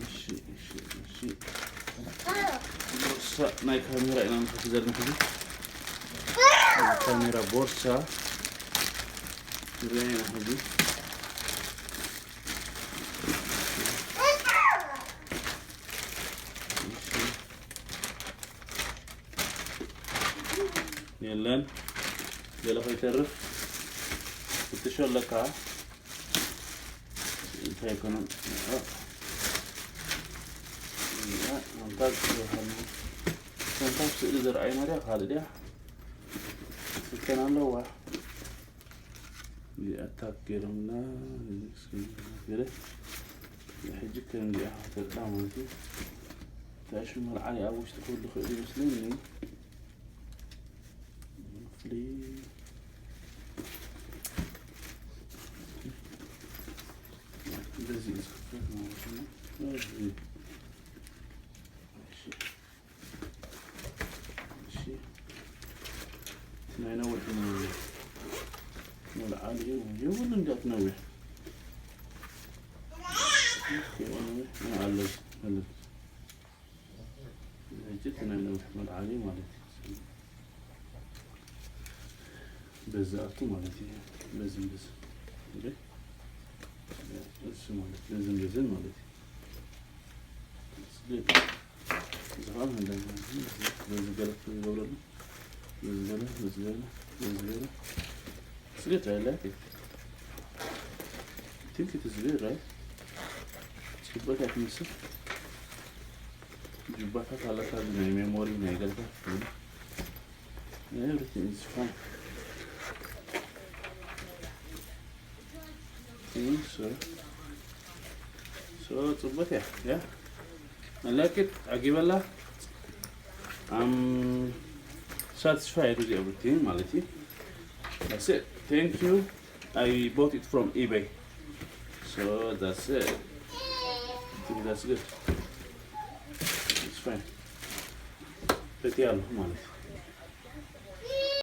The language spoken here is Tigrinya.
እሺ፣ እሺ፣ እሺ። ቦርሳ ናይ ካሜራ ኢና ንፈቲ ዘለና ሕጂ። ናይ ካሜራ ቦርሳ ንሪኣ ኢና ሕጂ። እሺ። የለን፣ ገለ ከይተርፍ ፍትሾ ኣለካ። እንታይ ይኮነ? ኣንታ ዝበሃል፣ ኣንታ ስእሊ ዝረኣይና ድያ ካልእ ድያ? ስልከን ኣለዋ። እዚኣ ታግ ገይሮምና፣ ገለ ሕጂ ከም እዚኣ ተጥላ ማለት እዩ። ታሽ መልዓሊ ኣብ ውሽጢ ክህሉ ክእል ይመስለኒ። ፍሊ-፣ እንደዚህ ይጽፋል ማለት ነው። እሺ። እሺ። እሺ። ናይ ነዊሕ ም-፣ መልዓሊ እዩ። የብሉ እንዲያት ነዊሕ። እሺ፣ ነዊሕ። ምን አለ? አለ። እጅ ትናንሽ መልዓሊ ማለት እዩ። በዛ ኣቱ ማለት እዩ። በዝን በዝን። እንዴ? እሱ ማለት በዝን በዝን ማለት እዩ። ስለዚህ ዝኻም እንደዚህ በዚህ ገለፍ ዝገብረሉ። በዚህ ገለፍ፣ በዚህ ገለፍ፣ በዚህ ገለፍ። ስገት ያለ። I think it is good, right? ጽበት ያትመስል። ጁባታት ኣለካ፣ ናይ ሜሞሪ፣ ናይ ገዛ። Everything is fine. I think so. So, ጽበት እያ፣ yeah? I like it. ዓጊበላ። I'm satisfied with everything ማለት እዩ። That's it. Thank you. I bought it from eBay. So that's it. I think that's good. It's fine. ፈትያለሁ ማለት እዩ።